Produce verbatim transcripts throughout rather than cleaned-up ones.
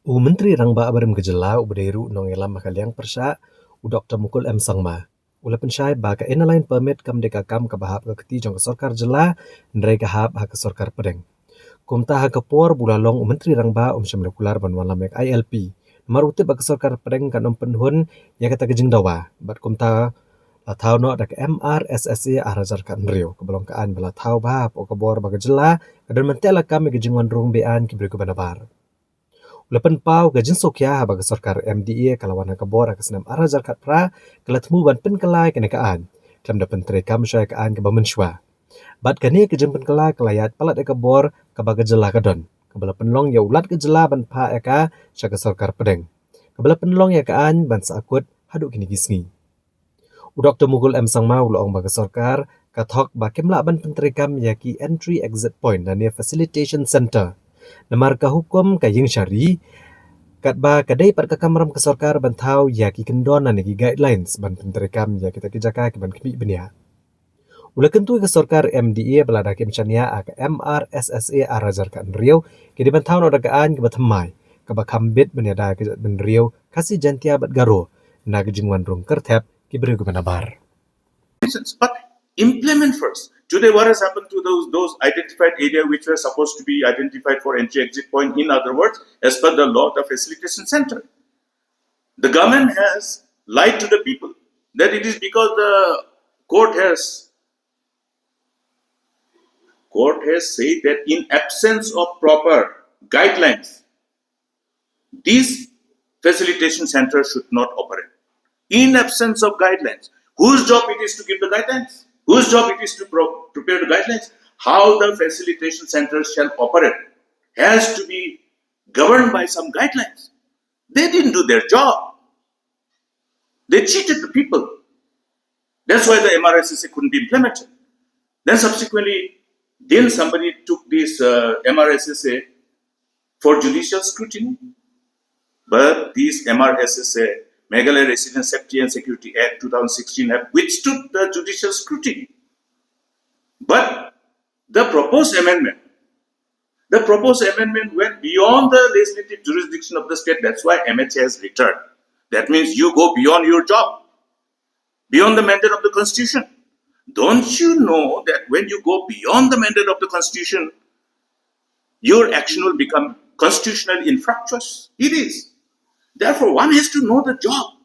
U Myntri Rangbah barim ka jylla uba dei ruh u nongïalam ha ka liang pyrshah, u Doktor Mukul M Sangma, u la pynshai ba ka Inner Line Permit kam dei ka kam kaba hap ka kti jong ka sorkar jylla, hynrei ka hap ha ka sorkar pdeng. Kumta ha ka por ba u la long u Myntri Rangbah um shym la kular ban wallam ïa ka I L P, namar u tip ba ka sorkar pdeng kan ym pynhun ïa kata ka jingdawa. Bad kumta la thaw noh da ka M R S S A ar hajar khathynriew, kaba long ka aiñ ba la thaw bha hapoh ka bor ba ka jylla ka don ban teh lakam ïa ka jingwan rung be-aiñ ki briew kiba nabar. U la pynpaw ka jingsngewkhia haba ka sorkar M D A ka la wan ha ka bor ha ka snem ar hajar khatphra, ka la thmu ban pynkylla ïa kane ka aiñ, khlem da pyntreikam shuwa ïa ka aiñ kaba mynshwa. Bad kane ka jingpynkylla ka la ïaid palat ïa ka bor kaba ka jylla ka don, kaba la pynlong ïa u Lat ka jylla ban phah ïa ka sha ka sorkar pdeng, kaba la pynlong ïa ka aiñ ban sahkut haduh kine ki sngi. U Doktor Mukul M Sangma u la ong ba ka sorkar ka thok ba kim lah ban pyntreikam ïa ki entry exit point lane facilitation center, namar ka hukum ka ïeng sha ri, katba ka dei pat ka kamram ka sorkar ban thaw ïa ki kyndon lane ki guidelines ban pyntreikam ïa kita ki jaka kiban khmih bniah. U la kyntu ïa ka sorkar M D A ba lada kim shaniah ha ka M R S S A ar hajar khathynriew, ki dei ban thaw noh da ka aiñ kaba thymmai, kaba kham bit ban ïada ïa ka jaitbynriew Khasi, Jaiñtia bad Garo na ka jingwan rung kyrthep ki briew kiba nabar. But implement first. Today, what has happened to those, those identified areas which were supposed to be identified for entry exit point, in other words, as per the law, the facilitation center? The government has lied to the people that it is because the court has court has said that in absence of proper guidelines, these facilitation centers should not operate. In absence of guidelines, whose job it is to give the guidelines? Whose job it is to pro- prepare the guidelines? How the facilitation centers shall operate has to be governed by some guidelines. They didn't do their job. They cheated the people. That's why the M R S S A couldn't be implemented. Then subsequently, then somebody took this uh, M R S S A for judicial scrutiny. But this M R S S A, Meghalaya Resident Safety and Security Act two thousand sixteen, have withstood the judicial scrutiny. But the proposed amendment, the proposed amendment went beyond the legislative jurisdiction of the state. That's why M H A has returned. That means you go beyond your job, beyond the mandate of the Constitution. Don't you know that when you go beyond the mandate of the Constitution, your action will become constitutionally infractuous? It is. Therefore, one has to know the job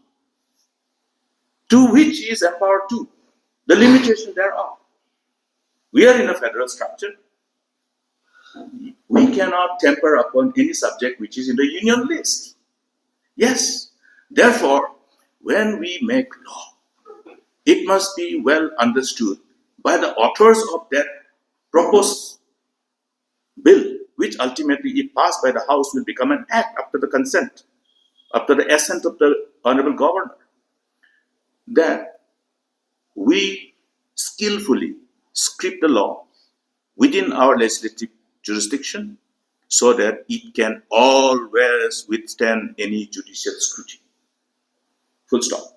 to which he is empowered to, the limitation thereof. We are in a federal structure. We cannot tamper upon any subject which is in the union list. Yes. Therefore, when we make law, it must be well understood by the authors of that proposed bill, which ultimately, if passed by the House, will become an act after the consent, after the assent of the Honorable Governor, that we skillfully script the law within our legislative jurisdiction so that it can always withstand any judicial scrutiny. Full stop.